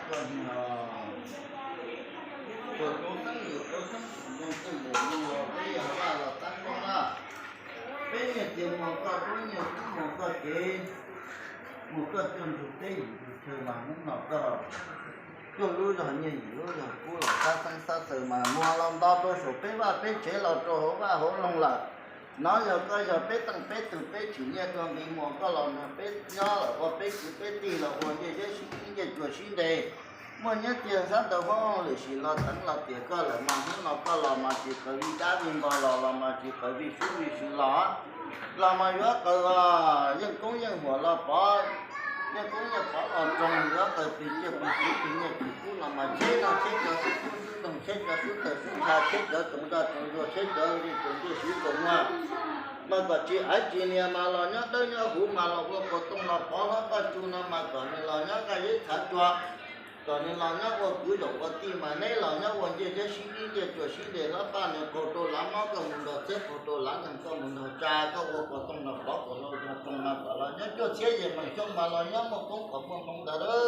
Koj niag, koj tub xeeb ywm tub xeeb tus ntoo twj ywm ntoo los peb yog Vaj los tab koj na. Peb nyias tias muag koj tub, nyias tub muag koj kev, muag koj cuag ntsug teb yim ntsug chaw mas hnub no koj cuag lub zog nyiaj yim lub zog kub los sab xeeb sab taw mas muag los nto rau saum peb vaj peb tsev los rau hauv vaj hauv loog lawm. No yog koj yog peb teej peb tug peb tsim nyiaj tuag nqi muag koj los nrog peb nyob los ua peb kwv peb tij los ua ncej zeb sib ncej cuag sib ntes. Muaj nyob tiag sab ntawd hauv lwm sim los teev los tiam koj lawm mas hnub no koj los mas tsis qawv vij dab vij npog los los mas tsis qawv vij sub vij sw los, los mas yuav qawv yeej koob yeej huam los pov, yeej koob yeej pov los rog yuav qawv plig ciaj plig txiv plig nyiaj plig kub los mas tsheb no tsheb cov sub kub sub ntoo tsheb cov sub tawg sub ntsha tsheb cov tsoos zoj tsoos zuag tsheb cov li tsoos ntuj siv tsoos muag. Mas kom tsis aiv tsis nias mas los nyob dawb nyob huv mas los ua puas tooj los pov hlob koj tsu no mas kom nws los nyob nqaij zeb txhav tsua. Kom nws los nyob ua kwv zaum ua tij mas neb los nyob ua ncej zeb sib nib ncej cuag sib ntes hlob paj nws qaug rau lav mob koj mus nrog txhiab qaug rau lav nkeeg koj mus nrog tsa koj ua puas tooj los pov kom laus zog toog mas kom los nyob cuaj txhiab yim meem xyoo mas los nyob muaj koob kom muaj hmoov ntag lauj.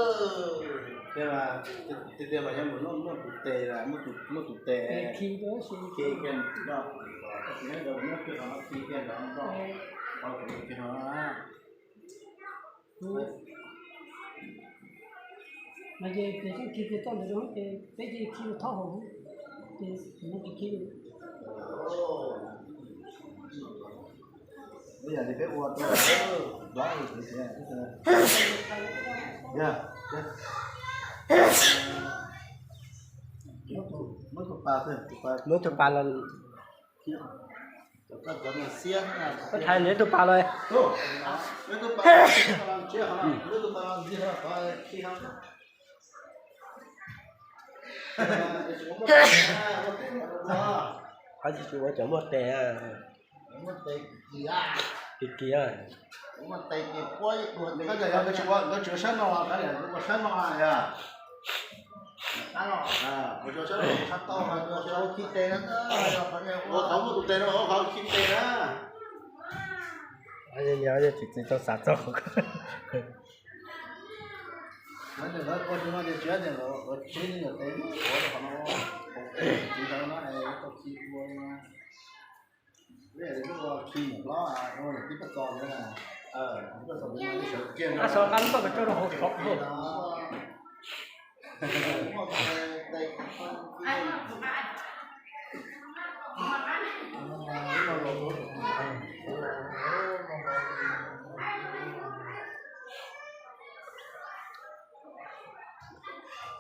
Tiag mas, tiag tiag mas yog mus muaj tus tes, muaj tus tes khi kiag nrog, muab kiag qhov no khi kiag nrog nrog, qhov no khi no. Mas ces peb tseem khi kiag txoj ntawd rau ces peb cia li khi rau thaub hauv ces tsis khi. Ib yam li peb ua rau, muab tus pas los, koj thaiv nws tus pas los. Qhov tsis tsis ua cov muaj tes, kis kis. Nkawd tsis ua sab no, ua sab no yog. Ua sab no, sab tau, ua sab tes na. Ua qhov muaj tus tes no, ua qhov khi tes na. Tsis txi tau xav txog. Lawv ua tsis muaj tias tsis tias lawv tsis nyuam tes ua qhov no, tsis tau no tau khi ua no. Lub ua khi nyuam hlob ua tib pab txo na. Tib pab txo sawv kiag no. Sov qab lub koj coj rau hauv tshov.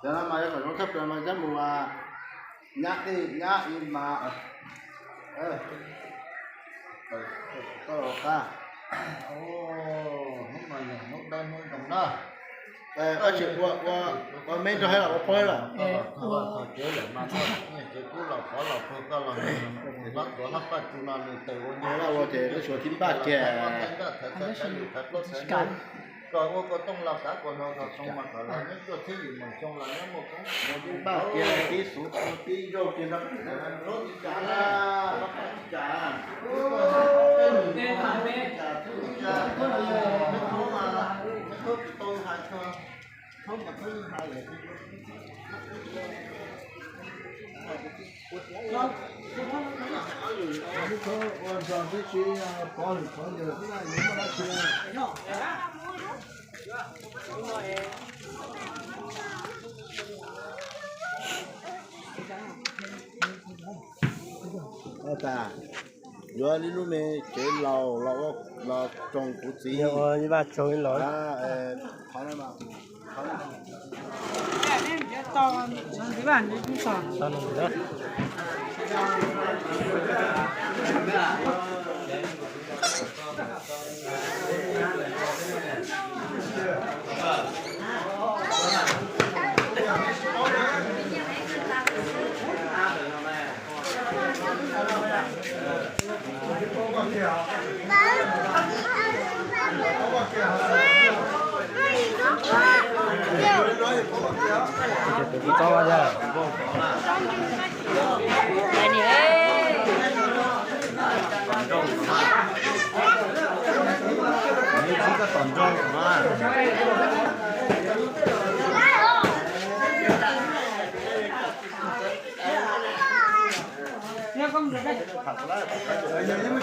Cov no mas yog kom zoo tshaj plaws mas coj mus nyab ib nyab ib mas. Koj los qab. Hnub no yog hnub dawb hnub zoo na. Koj tsis ua, ua me rau hais los ua pawg lawm. Txog txog kev lawm mas koj nyiaj kev kub los pov los pawg koj los nrog hlob tuav hlob paj tsu no nws taws ua nyiaj ua ces koj tsuas thib npaj kiag. Koj ua kua tooj los xav kua hlau kua tooj mas kom los nyob cuaj txhiab yim meem xyoo los nyob muaj koob muaj npaj kiag tib xuv tib zaug kiag nrog rau tib cas na, pab paj tib cas. Yuav li lub me tsev laus los, los roog kuv txiv. Vaj tsoog los. Lub nti no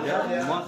thiab muab.